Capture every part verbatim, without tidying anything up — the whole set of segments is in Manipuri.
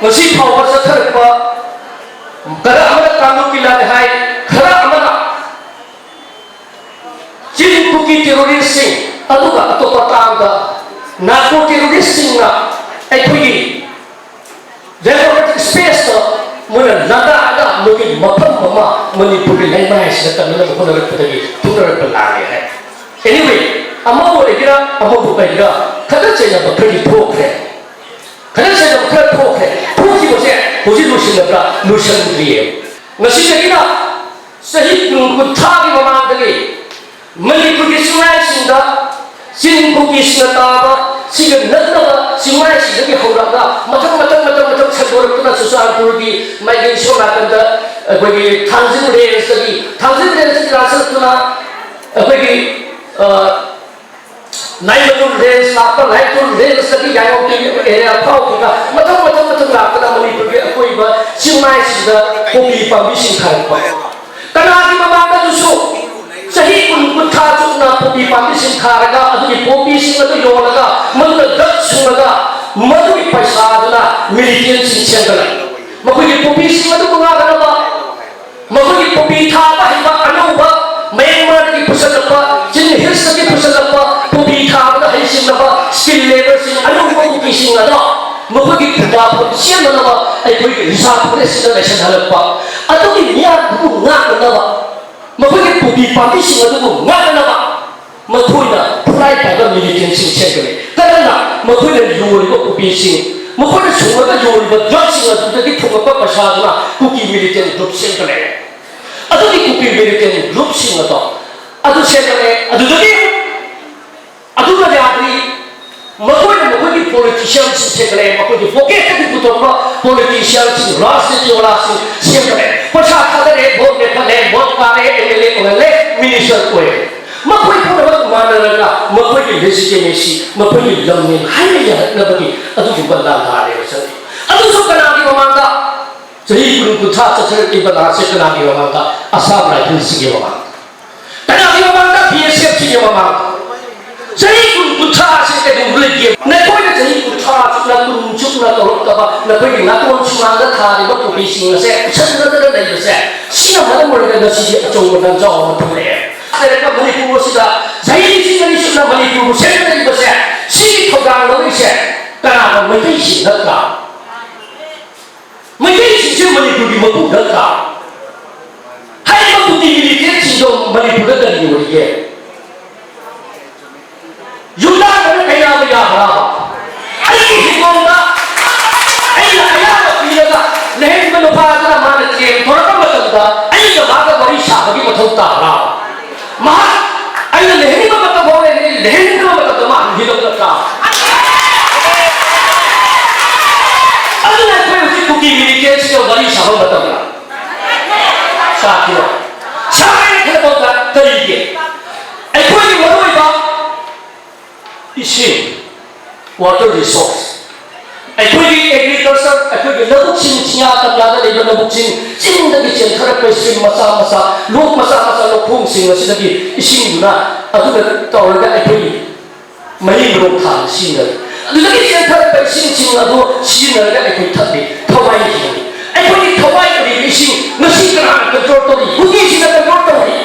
ꯉꯁꯤ ꯐꯥꯎꯕ ꯆꯠꯊꯔꯛꯄ, ꯈꯔ ꯑꯃꯅ ꯀꯥꯡꯂꯨꯞꯀꯤ ꯂꯥꯟꯅꯤ ꯍꯥꯏ, ꯈꯔ ꯑꯃꯅ ꯆꯤꯟ ꯀꯨꯀꯤ ꯇꯦꯔꯣꯔꯤꯁꯁꯤꯡ, ꯑꯗꯨꯒ ꯑꯇꯣꯞꯄ ꯇꯥꯡꯗ ꯅꯥꯔꯀꯣ ꯇꯦꯔꯣꯔꯤꯁꯁꯤꯡꯅ ꯑꯩꯈꯣꯏꯒꯤ ꯗꯦꯃꯣꯀ꯭ꯔꯦꯇꯤꯛ ꯁ꯭ꯄꯦꯁꯇ ꯃꯣꯏꯅ ꯂꯥꯟꯗꯥꯔꯒ ꯃꯣꯏꯒꯤ ꯃꯐꯝ ꯑꯃ ꯃꯅꯤꯄꯨꯔꯒꯤ ꯂꯩꯃꯥꯏꯁꯤꯗ ꯀꯟꯅꯅꯕ ꯍꯣꯠꯅꯔꯛꯄꯗꯒꯤ ꯊꯣꯛꯅꯔꯛꯄ ꯂꯥꯟꯅꯤ ꯍꯥꯏ꯫ Anyway, ꯑꯃꯕꯨ ꯑꯣꯏꯒꯦꯔꯥ ꯑꯃꯕꯨ ꯑꯣꯏꯒꯦꯔꯥ, ꯈꯠꯅ ꯆꯩꯅꯕ ꯈꯔꯗꯤ ꯊꯣꯛꯈ꯭ꯔꯦ꯫ ꯈꯠꯅ ꯆꯩꯅꯕ ꯈꯔ ꯊꯣꯛꯈ꯭ꯔꯦ꯫ ꯊꯣꯛꯈꯤꯕꯁꯦ ꯍꯧꯖꯤꯛ ꯂꯣꯏꯁꯤꯜꯂꯕ꯭ꯔꯥ? ꯂꯣꯏꯁꯤꯟꯗ꯭ꯔꯤꯌꯦ꯫ ꯉꯁꯤꯗꯒꯤꯅ ꯆꯍꯤ ꯀꯨꯟ, ꯀꯨꯟꯊ꯭ꯔꯥꯒꯤ ꯃꯃꯥꯡꯗꯒꯤ ꯃꯅꯤꯄꯨꯔꯒꯤ ꯆꯤꯡꯃꯥꯏꯁꯤꯡꯗ ꯆꯤꯡ ꯀꯨꯀꯤꯁꯤꯡꯅ ꯇꯥꯕ, ꯁꯤꯒ ꯅꯛꯅꯕ ꯆꯤꯡꯃꯥꯏꯁꯤꯡꯗꯒꯤ ꯍꯧꯔꯛꯑꯒ ꯃꯊꯪ, ꯃꯊꯪ, ꯃꯊꯪ, ꯃꯊꯪ ꯁꯟꯗꯣꯔꯛꯇꯨꯅ ꯆꯨꯔꯆꯥꯟꯄꯨꯔꯒꯤ ꯃꯥꯏꯀꯩ ꯁꯣꯝ ꯅꯥꯀꯟꯗ ꯑꯩꯈꯣꯏꯒꯤ ꯊꯥꯡꯖꯤꯡ ꯔꯦꯟꯖꯇꯒꯤ, ꯊꯥꯡꯖꯤꯡ ꯔꯦꯟꯖꯇꯒꯤ ꯂꯥꯟꯁꯤꯜꯂꯛꯇꯨꯅ ꯑꯩꯈꯣꯏꯒꯤ, ꯑ, ꯂꯥꯏꯃꯅꯨ ꯔꯦꯟꯖ ꯂꯥꯛꯄ, ꯂꯥꯏꯃꯅꯨ ꯔꯦꯟꯖꯇꯒꯤ ꯌꯥꯏꯉꯪꯄꯣꯛꯄꯤ ꯑꯦꯔꯤꯌꯥ ꯐꯥꯎꯈꯤꯕ, ꯃꯊꯪ, ꯃꯊꯪ, ꯃꯊꯪ ꯂꯥꯛꯇꯨꯅ ꯃꯅꯤꯄꯨꯔꯒꯤ ꯑꯀꯣꯏꯕ ꯆꯤꯡꯃꯥꯏꯁꯤꯡꯗ ꯄꯣꯄꯤ ꯄꯥꯝꯕꯤꯁꯤꯡ ꯊꯥꯔꯛꯄ꯫ ꯀꯅꯥꯒꯤ ꯃꯃꯥꯡꯗꯁꯨ ꯆꯍꯤ ꯀꯨꯟ, ꯀꯨꯟꯊ꯭ꯔꯥ ꯆꯨꯞꯅ ꯄꯣꯄꯤ ꯄꯥꯝꯕꯤꯁꯤꯡ ꯊꯥꯔꯒ, ꯑꯗꯨꯒꯤ ꯄꯣꯄꯤꯁꯤꯡ ꯑꯗꯨ ꯌꯣꯜꯂꯒ, ꯃꯗꯨꯅ ꯗ꯭ꯔꯒ ꯁꯨꯡꯂꯒ, ꯃꯗꯨꯒꯤ ꯄꯩꯁꯥꯗꯨꯅ ꯃꯤꯂꯤꯇꯦꯟꯁꯤꯡ ꯁꯦꯝꯒꯠꯂꯛꯏ꯫ ꯃꯈꯣꯏꯒꯤ ꯄꯣꯄꯤꯁꯤꯡ ꯑꯗꯨꯕꯨ ꯉꯥꯛꯅꯅꯕ, ꯃꯈꯣꯏꯒꯤ ꯄꯣꯄꯤ ꯊꯥꯕ ꯍꯩꯕ ꯑꯅꯧꯕ, ꯃꯌꯥꯟꯃꯥꯔꯗꯒꯤ ꯄꯨꯁꯜꯂꯛꯄ, ꯆꯤꯡ ꯍꯤꯜꯁꯇꯒꯤ ꯄꯨꯁꯜꯂꯛꯄ ꯄꯣꯄꯤ ꯊꯥꯕꯗ ꯍꯩꯁꯤꯡꯂꯕ ꯁ꯭ꯀꯤꯜ ꯂꯦꯕꯔꯁꯤꯡ, ꯑꯅꯧꯕ ꯀꯨꯀꯤꯁꯤꯡ ꯑꯗꯣ ꯃꯈꯣꯏꯒꯤ ꯈꯨꯟꯗꯥ ꯐꯝ ꯁꯦꯝꯅꯅꯕ ꯑꯩꯈꯣꯏꯒꯤ ꯔꯤꯖꯥꯔꯚ ꯐꯣꯔꯦꯁꯁꯤꯗ ꯂꯩꯁꯟꯍꯜꯂꯛꯄ꯫ ꯑꯗꯨꯒꯤ ꯃꯤꯌꯥꯝꯗꯨꯕꯨ ꯉꯥꯛꯅꯅꯕ, ꯃꯈꯣꯏꯒꯤ ꯄꯣꯄꯤ ꯄꯥꯝꯕꯤꯁꯤꯡ ꯑꯗꯨꯕꯨ ꯉꯥꯛꯅꯅꯕ ꯃꯈꯣꯏꯅ ꯈꯨꯠꯂꯥꯏ ꯄꯥꯏꯕ ꯃꯤꯂꯤꯇꯦꯟꯁꯤꯡ ꯁꯦꯝꯒꯠꯂꯦ꯫ ꯀꯔꯝꯅ? ꯃꯈꯣꯏꯅ ꯌꯣꯜꯂꯤꯕ ꯄꯣꯄꯤꯁꯤꯡ, ꯃꯈꯣꯏꯅ ꯁꯨꯡꯂꯒ ꯌꯣꯜꯂꯤꯕ ꯗ꯭ꯔꯒꯁꯤꯡ ꯑꯗꯨꯗꯒꯤ ꯐꯪꯂꯛꯄ ꯄꯩꯁꯥꯗꯨꯅ ꯀꯨꯀꯤ ꯃꯤꯂꯤꯇꯦꯟ ꯒ꯭ꯔꯨꯞ ꯁꯦꯝꯒꯠꯂꯛꯑꯦ꯫ ꯑꯗꯨꯒꯤ ꯀꯨꯀꯤ ꯃꯤꯂꯤꯇꯦꯟ ꯒ꯭ꯔꯨꯞꯁꯤꯡ ꯑꯗꯣ ꯑꯗꯨ ꯁꯦꯝꯒꯠꯂꯛꯑꯦ꯫ ꯑꯗꯨꯗꯒꯤ ꯑꯗꯨꯒ ꯌꯥꯗ꯭ꯔꯤ, ꯃꯈꯣꯏꯅ ꯃꯈꯣꯏꯒꯤ ꯄꯣꯂꯤꯇꯤꯁꯤꯌꯥꯟꯁꯤꯡ ꯁꯦꯝꯒꯠꯂꯛꯑꯦ, ꯃꯈꯣꯏꯒꯤ ꯄꯣꯀꯦꯠꯇꯒꯤ ꯄꯨꯊꯣꯛꯄ ꯄꯣꯂꯤꯇꯤꯁꯤꯌꯥꯟꯁꯤꯡ, ꯔꯥꯖꯅꯤꯇꯤ ꯋꯥꯂꯥꯁꯤꯡ ꯁꯦꯝꯒꯠꯂꯛꯑꯦ꯫ ꯄꯩꯁꯥ ꯊꯥꯗꯔꯦ, ꯚꯣꯠ ꯂꯦꯞꯍꯜꯂꯦ, ꯚꯣꯠ ꯀꯥꯔꯦ, ꯑꯦꯝ ꯑꯦꯜ ꯑꯦ ꯑꯣꯏꯍꯜꯂꯦ, ꯃꯤꯅꯤꯁꯇꯔ ꯑꯣꯏꯔꯦ꯫ ꯃꯈꯣꯏ ꯄꯨꯝꯅꯃꯛ ꯃꯥꯟꯅꯔꯒ ꯃꯈꯣꯏꯒꯤ ꯂꯦꯖꯤꯇꯤꯃꯦꯁꯤ, ꯃꯈꯣꯏꯒꯤ ꯂꯝꯅꯦ ꯍꯥꯏꯅ ꯌꯥꯔꯛꯅꯕꯒꯤ ꯑꯗꯨꯒꯨꯝꯕ ꯂꯥꯟꯗꯥꯅꯦꯕ ꯆꯪꯉꯤ꯫ ꯑꯗꯨꯁꯨ ꯀꯅꯥꯒꯤ ꯃꯃꯥꯡꯗ? ꯆꯍꯤ ꯀꯨꯟ, ꯀꯨꯟꯊ꯭ꯔꯥ ꯆꯠꯊꯔꯛꯂꯤꯕ ꯂꯥꯟꯁꯦ ꯀꯅꯥꯒꯤ ꯃꯃꯥꯡꯗ? ꯑꯁꯥꯝ ꯔꯥꯏꯐꯜꯁꯤꯒꯤ ꯃꯃꯥꯡꯗ꯫ ꯀꯅꯥꯒꯤ ꯃꯃꯥꯡꯗ? ꯕꯤ ꯑꯦꯁ ꯑꯦꯐꯁꯤꯒꯤ ꯃꯃꯥꯡꯗ꯫ ꯆꯍꯤ ꯀꯨꯟ, ꯀꯨꯟꯊ꯭ꯔꯥꯁꯦ ꯀꯩꯗꯧꯕ ꯂꯩꯒꯦ? ꯅꯈꯣꯏꯅ ꯆꯍꯤ ꯀꯨꯟꯊ꯭ꯔꯥ ꯆꯨꯞꯅ, ꯀꯨꯟ ꯆꯨꯞꯅ ꯇꯧꯔꯛꯇꯕ ꯅꯈꯣꯏꯒꯤ ꯅꯥꯇꯣꯟ ꯁꯨꯃꯥꯡꯗ ꯊꯥꯔꯤꯕ ꯀꯨꯀꯤꯁꯤꯡ ꯑꯁꯦ ꯎꯁꯟꯅꯗꯅ ꯂꯩꯕꯁꯦ, ꯁꯤꯅ ꯃꯔꯝ ꯑꯣꯏꯔꯒ ꯉꯁꯤꯗꯤ ꯑꯆꯧꯕ ꯂꯥꯟꯖꯥꯎ ꯑꯃ ꯊꯣꯛꯂꯛꯑꯦ꯫ ꯂꯩꯔꯛꯄ ꯃꯅꯤꯄꯨꯔ ꯑꯁꯤꯗ ꯆꯍꯤ ꯂꯤꯁꯤꯡ ꯑꯅꯤ ꯆꯨꯞꯅ ꯃꯅꯤꯄꯨꯔꯕꯨ ꯁꯦꯝꯒꯠꯂꯛꯂꯤꯕꯁꯦ, ꯁꯤꯒꯤ ꯊꯧꯗꯥꯡ ꯂꯧꯔꯤꯁꯦ ꯀꯅꯥꯅꯣ? ꯃꯩꯇꯩꯁꯤꯡ ꯅꯠꯇ꯭ꯔꯥ? ꯃꯩꯇꯩꯁꯤꯡꯁꯦ ꯃꯅꯤꯄꯨꯔꯒꯤ ꯃꯄꯨ ꯅꯠꯇ꯭ꯔꯥ? ꯍꯥꯏꯔꯤꯕ ꯀꯨꯀꯤ ꯃꯤꯂꯤꯇꯦꯟꯁꯤꯡꯗꯣ ꯃꯅꯤꯄꯨꯔꯗ ꯀꯔꯤ ꯑꯣꯏꯔꯤꯒꯦ? ꯌꯨꯝꯗꯥꯡꯗꯅ ꯀꯩꯅꯥꯕ ꯌꯥꯕ꯭ꯔꯥ? ꯑꯩꯒꯤ ꯍꯤꯡꯒꯣꯜꯗ ꯑꯩꯅ ꯑꯌꯥꯕ ꯄꯤꯔꯒ ꯂꯩꯍꯟꯕ ꯅꯨꯄꯥ ꯑꯗꯨꯅ ꯃꯥꯅ ꯇ꯭ꯔꯦꯟ ꯊꯣꯔꯛꯄ ꯃꯇꯝꯗ ꯑꯩꯒ ꯃꯥꯒ ꯋꯥꯔꯤ ꯁꯥꯕꯒꯤ ꯃꯊꯧ ꯇꯥꯕ꯭ꯔꯥ? ꯃꯍꯥꯛ ꯑꯩꯅ ꯂꯩꯍꯟꯅꯤꯡꯕ ꯃꯇꯝ ꯐꯥꯎ ꯂꯩꯍꯟꯅꯤꯡ-, ꯂꯩꯍꯟꯅꯤꯡꯗꯕ ꯃꯇꯝꯗ ꯃꯥ ꯍꯤꯡꯒꯗꯕ ꯅꯠꯇ꯭ꯔꯥ? ꯑꯗꯨꯅ ꯑꯩꯈꯣꯏ ꯍꯧꯖꯤꯛ ꯀꯨꯀꯤ ꯃꯤꯂꯤꯇꯦꯟꯁꯤꯒ ꯋꯥꯔꯤ ꯁꯥꯕ ꯃꯇꯝꯗ ꯁꯥꯈꯤꯕ ꯁꯥꯏ ꯈꯟꯕꯗ ꯀꯔꯤꯒꯤ? ꯑꯩꯈꯣꯏꯒꯤ ꯃꯔꯨꯑꯣꯏꯕ ꯏꯁꯤꯡ, water resource, ꯑꯩꯈꯣꯏꯒꯤ agriculture, ꯑꯩꯈꯣꯏꯒꯤ ꯂꯧꯕꯨꯛꯁꯤꯡ, ꯆꯤꯡꯌꯥ ꯇꯝꯌꯥꯗ ꯂꯩꯕ ꯂꯧꯕꯨꯛꯁꯤꯡ, ꯆꯤꯡꯗꯒꯤ ꯆꯦꯟꯊꯔꯛꯄ stream ꯃꯆꯥ ꯃꯆꯥ, ꯂꯣꯛ ꯃꯆꯥ ꯃꯆꯥ, ꯂꯧꯈꯣꯡꯁꯤꯡ ꯑꯁꯤꯗꯒꯤ ꯏꯁꯤꯡꯗꯨꯅ ꯑꯗꯨꯅ ꯇꯧꯔꯒ ꯑꯩꯈꯣꯏꯒꯤ ꯃꯍꯩ ꯃꯔꯣꯡ ꯊꯥꯕ ꯁꯤꯖꯤꯟꯅꯔꯤ꯫ ꯑꯗꯨꯗꯒꯤ ꯆꯦꯟꯊꯔꯛꯄ ꯏꯁꯤꯡꯁꯤꯡ ꯑꯗꯨ ꯁꯤꯖꯤꯟꯅꯔꯒ ꯑꯩꯈꯣꯏ ꯊꯛꯂꯤ, ꯊꯋꯥꯏ ꯍꯤꯡꯂꯤ꯫ ꯑꯩꯈꯣꯏꯒꯤ ꯊꯋꯥꯏ ꯍꯤꯡꯂꯤꯕ ꯏꯁꯤꯡ ꯉꯁꯤ ꯀꯅꯥꯅ control ꯇꯧꯔꯤ? ꯀꯨꯀꯤꯁꯤꯡꯅ control ꯇꯧꯔꯤ꯫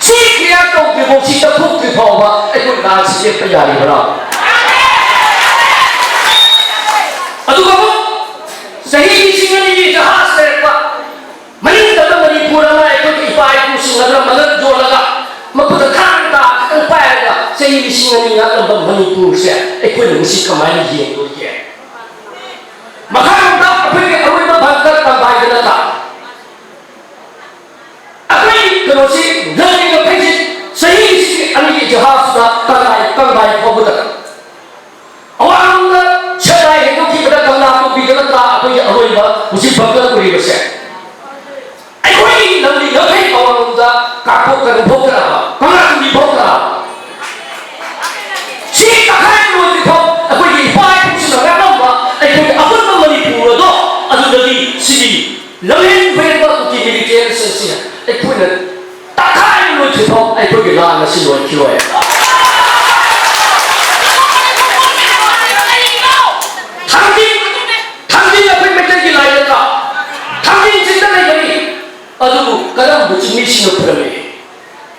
ꯁꯤ clear ꯇꯧꯗ꯭ꯔꯤ ꯐꯥꯎ, ꯁꯤ ꯇꯧꯊꯣꯛꯇ꯭ꯔꯤ ꯐꯥꯎꯕ ꯑꯩꯈꯣꯏ ꯂꯥꯟꯁꯤ ꯂꯦꯞꯄ ꯌꯥꯔꯤꯕ꯭ꯔꯥ? ꯑꯗꯨꯒ ꯑꯃꯨꯛ ꯆꯍꯤ ꯂꯤꯁꯤꯡ ꯑꯅꯤꯒꯤ ꯖꯍꯥꯖ ꯂꯩꯔꯛꯄ, ꯃꯅꯤꯡꯇꯝꯅ ꯃꯅꯤꯄꯨꯔ ꯑꯃ ꯑꯩꯈꯣꯏꯒꯤ ꯏꯄꯥ ꯏꯄꯨꯁꯤꯡ ꯑꯗꯨꯅ ꯃꯉꯛ ꯌꯣꯜꯂꯒ, ꯃꯈꯨꯠꯇ ꯊꯥꯡ ꯇꯥ ꯈꯤꯇꯪ ꯄꯥꯏꯔꯒ ꯆꯍꯤ ꯂꯤꯁꯤꯡ ꯑꯅꯤ ꯉꯥꯛꯂꯝꯕ ꯃꯅꯤꯄꯨꯔꯁꯦ ꯑꯩꯈꯣꯏꯅ ꯉꯁꯤ ꯀꯃꯥꯏꯅ ꯌꯦꯡꯗꯣꯔꯤꯒꯦ? ꯃꯈꯥꯔꯣꯝꯗ ꯑꯩꯈꯣꯏꯒꯤ ꯑꯔꯣꯏꯕ ꯕꯪꯀꯔ ꯀꯝꯕꯥꯏꯟꯗ ꯅꯠꯇ꯭ꯔꯥ? ꯑꯩꯈꯣꯏꯒꯤ ꯀꯩꯅꯣꯁꯤ, ꯂꯝꯒꯤ ꯉꯝꯈꯩꯁꯤ ꯆꯍꯤ ꯂꯤꯁꯤꯡ ꯑꯅꯤꯒꯤ ꯏꯇꯤꯍꯥꯁꯇ ꯀꯪꯂꯥ, ꯀꯪꯂꯥ ꯐꯥꯎꯕꯗ ꯑꯋꯥꯡꯂꯣꯝꯗ ꯁꯦꯛꯃꯥꯏ ꯍꯦꯟꯗꯣꯛꯈꯤꯕꯗ ꯀꯪꯂꯥ ꯇꯣꯡꯕꯤꯗ ꯅꯠꯇ꯭ꯔꯥ ꯑꯩꯈꯣꯏꯒꯤ ꯑꯔꯣꯏꯕ ꯍꯧꯖꯤꯛ ꯕꯪꯀꯔ ꯑꯣꯏꯔꯤꯕꯁꯦ? ꯑꯩꯈꯣꯏꯒꯤ ꯂꯝꯒꯤ ꯉꯝꯈꯩ ꯑꯋꯥꯡꯂꯣꯝꯗ ꯀꯥꯡꯄꯣꯛ ꯀꯩꯅꯣ ꯐꯥꯎꯗ꯭ꯔꯥ, ꯀꯪꯂꯥ ꯇꯣꯡꯕꯤ ꯐꯥꯎꯗ꯭ꯔꯥ? ꯁꯤ ꯇꯈꯥꯏ ꯂꯣꯏꯗ꯭ꯔꯤ ꯐꯥꯎ ꯑꯩꯈꯣꯏꯒꯤ ꯏꯄꯥ ꯏꯄꯨꯁꯤꯡꯅ ꯉꯥꯛꯂꯝꯕ ꯑꯩꯈꯣꯏꯒꯤ ꯑꯄꯨꯟꯕ ꯃꯅꯤꯄꯨꯔ ꯑꯗꯣ ꯑꯗꯨꯗꯗꯤ ꯁꯤꯒꯤ ꯂꯝꯍꯦꯟ ꯍꯨꯔꯦꯟꯕ ꯀꯨꯀꯤ ꯃꯤꯂꯤꯇꯦꯟꯁꯤꯡꯁꯤꯅ ꯑꯩꯈꯣꯏꯅ ꯇꯛꯈꯥꯏ ꯂꯣꯏꯗ꯭ꯔꯤꯐꯥꯎ ꯑꯩꯈꯣꯏꯒꯤ ꯂꯥꯟ ꯑꯁꯤ ꯂꯣꯏꯈꯤꯔꯣꯏ꯫ ꯈꯨꯔꯝꯃꯤ꯫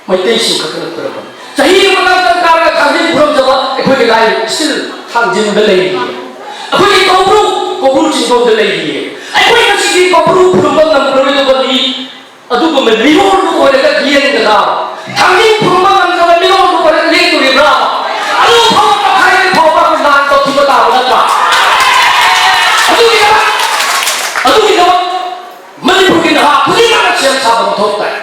ꯃꯩꯇꯩꯁꯤꯡ ꯈꯛꯇꯅ ꯈꯨꯔꯝꯕꯅꯤ꯫ ꯆꯍꯤ ꯑꯃ ꯇꯪ ꯀꯥꯔꯒ ꯊꯥꯡꯖꯤꯡ ꯈꯨꯔꯝꯖꯕ ꯑꯩꯈꯣꯏꯒꯤ ꯂꯥꯏ still ꯊꯥꯡꯖꯤꯡꯗ ꯂꯩꯔꯤ꯫ ꯑꯩꯈꯣꯏꯒꯤ ꯀꯧꯕ꯭ꯔꯨ, ꯀꯧꯕ꯭ꯔꯨ ꯆꯤꯡꯗꯣꯟꯗ ꯂꯩꯔꯤ꯫ ꯑꯩꯈꯣꯏ ꯉꯁꯤꯗꯤ ꯀꯧꯕ꯭ꯔꯨ ꯈꯨꯔꯨꯝꯕ ꯉꯝꯂꯔꯣꯏꯗꯕ ꯃꯤ ꯑꯗꯨꯒꯨꯝꯕ ꯃꯤꯔꯣꯜꯗꯨ ꯑꯣꯏꯔꯒ ꯂꯦꯡꯒꯗ꯭ꯔꯥ? ꯊꯥꯡꯖꯤꯡ ꯈꯨꯔꯨꯝꯕ ꯉꯝꯗꯕ ꯃꯤꯔꯣꯜꯗꯨ ꯑꯣꯏꯔꯒ ꯂꯦꯡꯗꯣꯔꯤꯕ꯭ꯔꯥ? ꯑꯗꯨ ꯐꯥꯎꯕ ꯇꯛꯈꯥꯏꯔꯗꯤ ꯐꯥꯎꯕ ꯑꯩꯈꯣꯏ ꯂꯥꯟ ꯇꯧꯈꯤꯕ ꯇꯥꯕ ꯅꯠꯇ꯭ꯔꯥ? ꯑꯗꯨꯒꯤꯗꯃꯛ, ꯑꯗꯨꯒꯤꯗꯃꯛ ꯃꯅꯤꯄꯨꯔꯒꯤ ꯅꯍꯥ ꯈꯨꯗꯤꯡꯃꯛꯅ ꯁꯦꯝ ꯁꯥꯕ ꯃꯊꯧ ꯇꯥꯏ꯫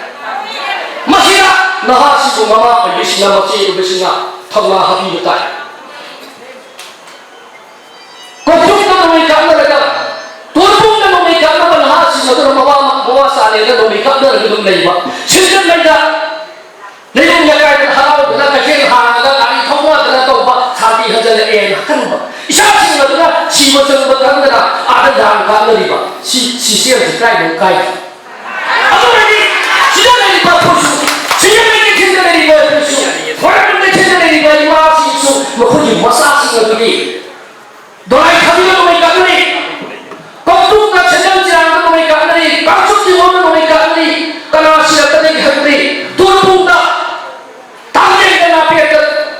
ꯃꯁꯤꯗ ꯅꯍꯥꯁꯤꯕꯨ ꯃꯃꯥ ꯑꯣꯏꯕꯤꯁꯤꯡꯅ, ꯃꯆꯦ ꯑꯣꯏꯕꯁꯤꯡꯅ ꯊꯧꯅꯥ ꯍꯥꯞꯄꯤꯕ ꯇꯥꯏ꯫ ꯀꯣꯛꯆꯨꯝꯗ ꯅꯣꯡꯃꯩ ꯀꯥꯞꯅꯔꯒ, ꯇꯣꯔꯕꯨꯡꯗ ꯅꯣꯡꯃꯩ ꯀꯥꯞꯅꯕ ꯅꯍꯥꯁꯤꯡ ꯑꯗꯨꯅ ꯃꯃꯥ, ꯃꯃꯥ ꯆꯥꯅꯦꯅ ꯅꯣꯡꯃꯩ ꯀꯥꯞꯅꯔꯒ ꯑꯗꯨꯝ ꯂꯩꯕ꯫ ꯁꯤꯖꯟ ꯃꯩꯗ ꯂꯩꯕꯨꯡ ꯂꯩꯀꯥꯏꯗ ꯍꯔꯥꯎꯗꯅ, ꯀꯩꯊꯦꯜ ꯍꯥꯡꯉꯒ, ꯒꯥꯔꯤ ꯊꯧꯅꯗꯅ ꯇꯧꯕ, ꯁꯥꯟꯇꯤ ꯍꯟꯖꯜꯂꯛꯑꯦꯅ ꯈꯟꯕ꯫ ꯏꯆꯥꯁꯤꯡ ꯑꯗꯨꯅ ꯁꯤꯕ ꯆꯪꯕ ꯈꯪꯗꯅ ꯑꯥꯗ ꯂꯥꯟ ꯀꯥꯞꯅꯔꯤꯕ꯫ ꯁꯤ, ꯁꯤꯁꯇꯦꯝꯁꯤ ꯀꯥꯏꯗꯅꯣ ꯀꯥꯏꯗꯦ꯫ ꯑꯗꯨ ꯑꯣꯏꯔꯗꯤ ꯁꯤꯗ ꯂꯩꯔꯤꯕ ꯑꯩꯈꯣꯏꯁꯨ, ꯁꯤꯖꯟ ꯃꯩ ꯀꯩꯊꯦꯜꯗ ꯂꯩꯔꯤꯕ ꯑꯩꯈꯣꯏꯁꯨ, ꯐꯣꯔꯦꯟ ꯀꯩꯊꯦꯜꯗ ꯂꯩꯔꯤꯕ ꯏꯃꯥꯁꯤꯡꯁꯨ ꯃꯈꯣꯏꯒꯤ ꯃꯆꯥꯁꯤꯡ ꯑꯗꯨꯗꯤ ꯗꯣꯂꯥꯏ ꯊꯥꯕꯤꯗ ꯅꯣꯡꯃꯩ ꯀꯥꯞꯅꯔꯤ, ꯀꯧꯇ꯭ꯔꯨꯛꯇ ꯁꯦꯟꯖꯝ ꯆꯤꯔꯥꯡꯗ ꯅꯣꯡꯃꯩ ꯀꯥꯞꯅꯔꯤ, ꯀꯥꯡꯆꯨꯞ ꯆꯤꯡꯉꯣꯟꯗ ꯅꯣꯡꯃꯩ ꯀꯥꯞꯅꯔꯤ, ꯀꯅꯥ ꯁꯤꯔꯛꯀꯅꯤ ꯈꯪꯗ꯭ꯔꯤ꯫ ꯇꯣꯔꯕꯨꯡꯗ, ꯇꯥꯡꯂꯦꯟꯗ, ꯅꯥꯄꯦꯠꯇ,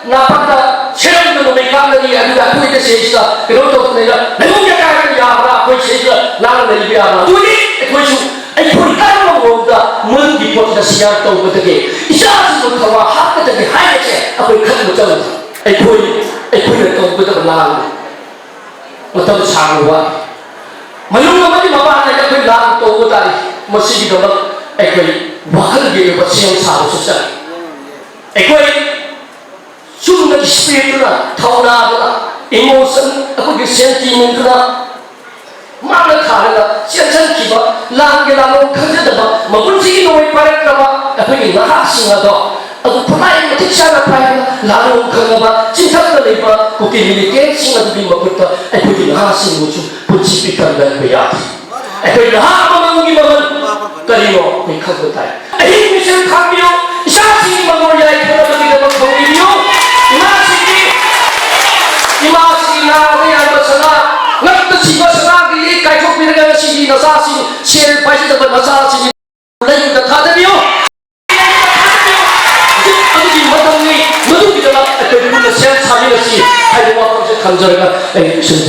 ꯅꯥꯄꯠꯇ ꯁꯦꯔꯝꯗ ꯅꯣꯡꯃꯩ ꯀꯥꯞꯅꯔꯤ꯫ ꯑꯗꯨꯒ ꯑꯩꯈꯣꯏꯗ ꯁꯤꯗꯩꯁꯤꯗ ꯀꯩꯅꯣ ꯇꯧꯗꯅ ꯂꯩꯕꯨꯡ ꯌꯥꯀꯥꯏꯗ ꯌꯥꯕ꯭ꯔꯥ? ꯑꯩꯈꯣꯏ ꯁꯤꯗꯩꯁꯤꯗ ꯂꯥꯡꯅ ꯂꯩꯕ ꯌꯥꯕ꯭ꯔꯥ? ꯑꯗꯨꯗꯤ ꯑꯩꯈꯣꯏꯁꯨ ꯑꯩꯈꯣꯏ ꯀꯔꯝꯕ ꯃꯑꯣꯡꯗ ꯃꯅꯨꯡꯒꯤ ꯄꯣꯠꯁꯤꯗ ꯁꯤꯌꯥꯔ ꯇꯧꯒꯗꯒꯦ, ꯏꯆꯥꯁꯤꯡꯕꯨ ꯊꯧꯋꯥ ꯍꯥꯞꯀꯗꯒꯦ ꯍꯥꯏꯕꯁꯦ ꯑꯩꯈꯣꯏ ꯈꯟꯕ ꯆꯪꯗ꯭ꯔꯦ꯫ ꯑꯩꯈꯣꯏ, ꯑꯩꯈꯣꯏꯅ ꯇꯧꯒꯗꯕ ꯂꯥꯡꯅ ꯃꯇꯝ ꯁꯥꯡꯅ ꯋꯥ꯫ ꯃꯅꯨꯡ ꯑꯃꯗꯤ ꯃꯄꯥꯟꯗ ꯑꯩꯈꯣꯏ ꯂꯥꯟ ꯇꯧꯕ ꯇꯥꯔꯤ꯫ ꯃꯁꯤꯒꯤꯗꯃꯛ ꯑꯩꯈꯣꯏ ꯋꯥꯈꯜꯒꯤ ꯑꯣꯏꯕ ꯁꯦꯝ ꯁꯥꯕꯁꯨ ꯆꯪꯏ꯫ ꯑꯩꯈꯣꯏ ꯆꯨꯝꯅ ꯏꯁꯄꯤꯔꯤꯠꯇꯨꯅ, ꯊꯧꯅꯥꯗꯨꯅ, ꯏꯃꯣꯁꯟ, ꯑꯩꯈꯣꯏꯒꯤ ꯁꯦꯟꯇꯤꯃꯦꯟꯇꯨꯅ ꯃꯥꯅ ꯊꯥꯔꯒ ꯆꯦꯟꯁꯤꯟꯈꯤꯕ, ꯂꯥꯟꯒꯤ ꯂꯥꯟꯂꯣꯡ ꯈꯪꯖꯗꯕ, ꯃꯄꯨꯟꯁꯤꯒꯤ ꯅꯣꯡꯃꯩ ꯄꯥꯏꯔꯛꯇ꯭ꯔꯕ ꯑꯩꯈꯣꯏꯒꯤ ꯅꯍꯥꯁꯤꯡ ꯑꯗꯣ, ꯑꯗꯨ ꯈꯨꯠꯂꯥꯏ ꯃꯇꯤꯛ ꯆꯥꯅ ꯄꯥꯏꯔꯒ ꯂꯥꯟꯂꯣꯡ ꯈꯪꯂꯕ ꯆꯤꯡꯊꯛꯇ ꯂꯩꯕ ꯀꯨꯀꯤ ꯃꯤꯂꯤꯇꯦꯟꯁꯤꯡ ꯑꯗꯨꯒꯤ ꯃꯈꯨꯠꯇ ꯑꯩꯈꯣꯏꯒꯤ ꯅꯍꯥꯁꯤꯡꯕꯨꯁꯨ ꯄꯨꯟꯁꯤ ꯄꯤꯛꯊꯟꯕ ꯌꯥꯗꯦ꯫ ꯑꯩꯈꯣꯏ ꯅꯍꯥ ꯑꯃꯃꯝꯒꯤ ꯃꯃꯜ ꯀꯔꯤꯅꯣ ꯑꯩꯈꯣꯏ ꯈꯪꯕ ꯇꯥꯏ꯫ ꯑꯍꯤꯡ ꯃꯤꯁꯦꯜ ꯈꯥꯛꯄꯤꯌꯨ, ꯏꯆꯥꯁꯤꯡꯒꯤ ꯃꯪꯒꯣꯜ ꯌꯥꯏꯐꯅꯕꯒꯤꯗꯃꯛ ꯊꯧꯅꯤꯕꯤꯌꯨ꯫ ꯏꯃꯥꯁꯤꯡꯒꯤ, ꯏꯃꯥꯁꯤꯡꯒꯤ ꯅꯥꯗ ꯌꯥꯟꯕ ꯁꯅꯥ, ꯉꯛꯇ ꯁꯤꯕ ꯁꯅꯥꯒꯤ ꯂꯤꯛ ꯀꯥꯏꯊꯣꯛꯄꯤꯔꯒ ꯉꯁꯤꯒꯤ ꯅꯆꯥꯁꯤꯡ, ꯁꯦꯜ ꯄꯥꯏꯖꯗꯕ ꯅꯆꯥꯁꯤꯡ ꯂꯩꯗ ꯊꯥꯗꯕꯤꯌꯨ꯫ ꯑꯩ ꯁꯨꯝ